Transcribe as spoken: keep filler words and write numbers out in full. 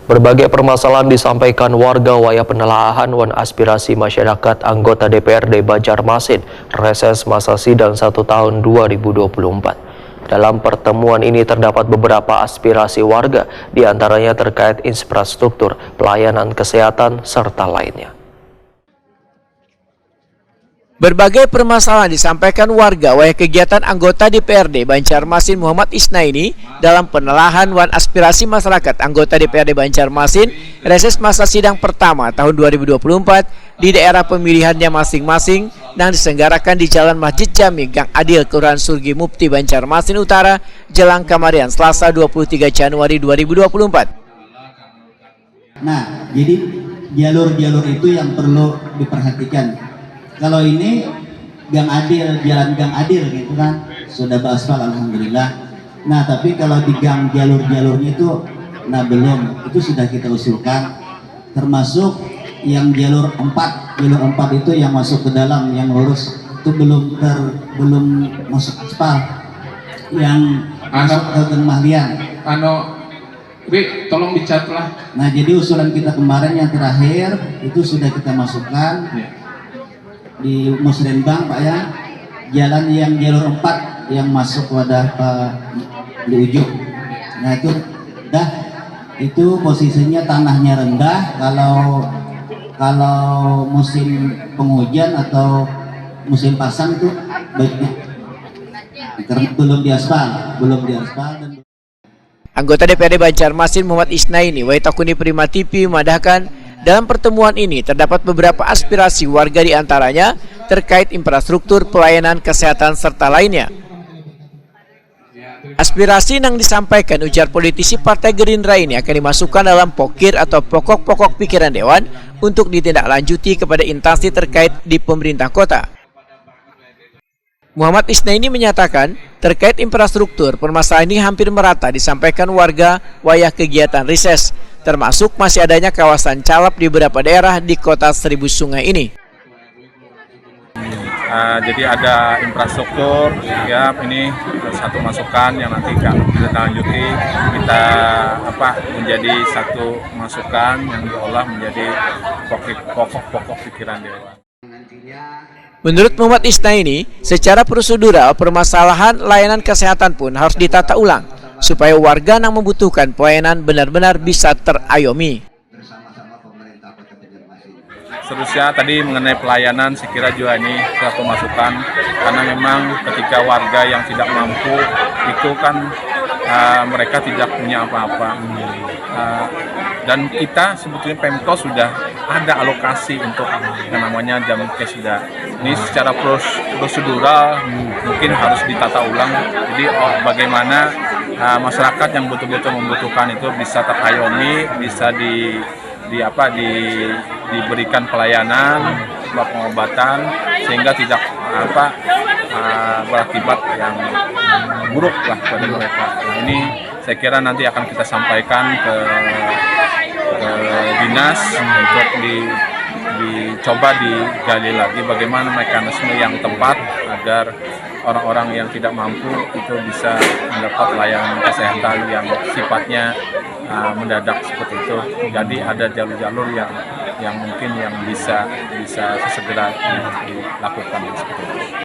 Berbagai permasalahan disampaikan warga wayah penelaahan wan aspirasi masyarakat anggota D P R D Banjarmasin, reses masa sidang satu tahun dua ribu dua puluh empat. Dalam pertemuan ini terdapat beberapa aspirasi warga, diantaranya terkait infrastruktur, pelayanan kesehatan, serta lainnya. Berbagai permasalahan disampaikan warga wayah kegiatan anggota D P R D Banjarmasin Muhammad Isnaini dalam penelaahan wan aspirasi masyarakat anggota D P R D Banjarmasin reses masa sidang pertama tahun dua ribu dua puluh empat di daerah pemilihannya masing-masing nang diselenggarakan di Jalan Masjid Jami, Gang Adil, Kelurahan Surgi Mupti, Banjarmasin Utara, jelang kamarian Selasa dua puluh tiga Januari dua ribu dua puluh empat. Nah, jadi jalur-jalur itu yang perlu diperhatikan. Kalau ini Gang Adil, jalan Gang Adil gitu kan, sudah beraspal alhamdulillah. Nah, tapi kalau di gang jalur-jalurnya itu, nah belum, itu sudah kita usulkan. Termasuk yang jalur empat, jalur empat itu yang masuk ke dalam, yang lurus itu belum ter, belum masuk aspal. Yang Anu. Masuk ke Gang Mahlian. Anu, Wi, tolong dicat lah. Nah, jadi usulan kita kemarin yang terakhir itu sudah kita masukkan Ya. Di Musrembang, Pak, ya. Jalan yang jalur empat yang masuk wadah Pak di ujung. Nah, itu dah, itu posisinya tanahnya rendah. Kalau kalau musim penghujan atau musim pasang itu baiknya karena belum diaspal, belum diaspal dan Anggota D P R D Banjarmasin Muhammad Isnaini wayah takuni Prima T V memadahkan, dalam pertemuan ini terdapat beberapa aspirasi warga, di antaranya terkait infrastruktur, pelayanan kesehatan, serta lainnya. Aspirasi nang disampaikan, ujar politisi Partai Gerindra ini, akan dimasukkan dalam pokir atau pokok-pokok pikiran Dewan untuk ditindaklanjuti kepada instansi terkait di pemerintah kota. Muhammad Isnaini menyatakan, terkait infrastruktur, permasalahan ini hampir merata disampaikan warga wayah kegiatan reses, termasuk masih adanya kawasan calap di beberapa daerah di kota Seribu Sungai ini. Uh, jadi ada infrastruktur, ya, ini satu masukan yang nanti akan kita lanjuti, kita apa menjadi satu masukan yang diolah menjadi pokok-pokok pikiran Dewan. Menurut Muhammad Isnaini, secara prosedural, permasalahan layanan kesehatan pun harus ditata ulang, supaya warga yang membutuhkan pelayanan benar-benar bisa terayomi. Seterusnya tadi mengenai pelayanan, saya kira juga ini satu masukan, karena memang ketika warga yang tidak mampu itu kan uh, mereka tidak punya apa-apa. Uh, dan kita sebetulnya Pemkot sudah ada alokasi untuk yang namanya jam kesda. Ini secara prosedural mungkin harus ditata ulang. Jadi oh, bagaimana uh, masyarakat yang betul-betul membutuhkan itu bisa terayomi, bisa di di apa di diberikan pelayanan, pengobatan, sehingga tidak apa uh, berakibat yang buruk lah pada mereka. Nah, ini saya kira nanti akan kita sampaikan ke, ke dinas untuk di, dicoba digali lagi bagaimana mekanisme yang tepat agar orang-orang yang tidak mampu itu bisa mendapat layanan kesehatan yang sifatnya uh, mendadak seperti itu. Jadi ada jalur-jalur yang yang mungkin yang bisa bisa segera dilakukan seperti itu.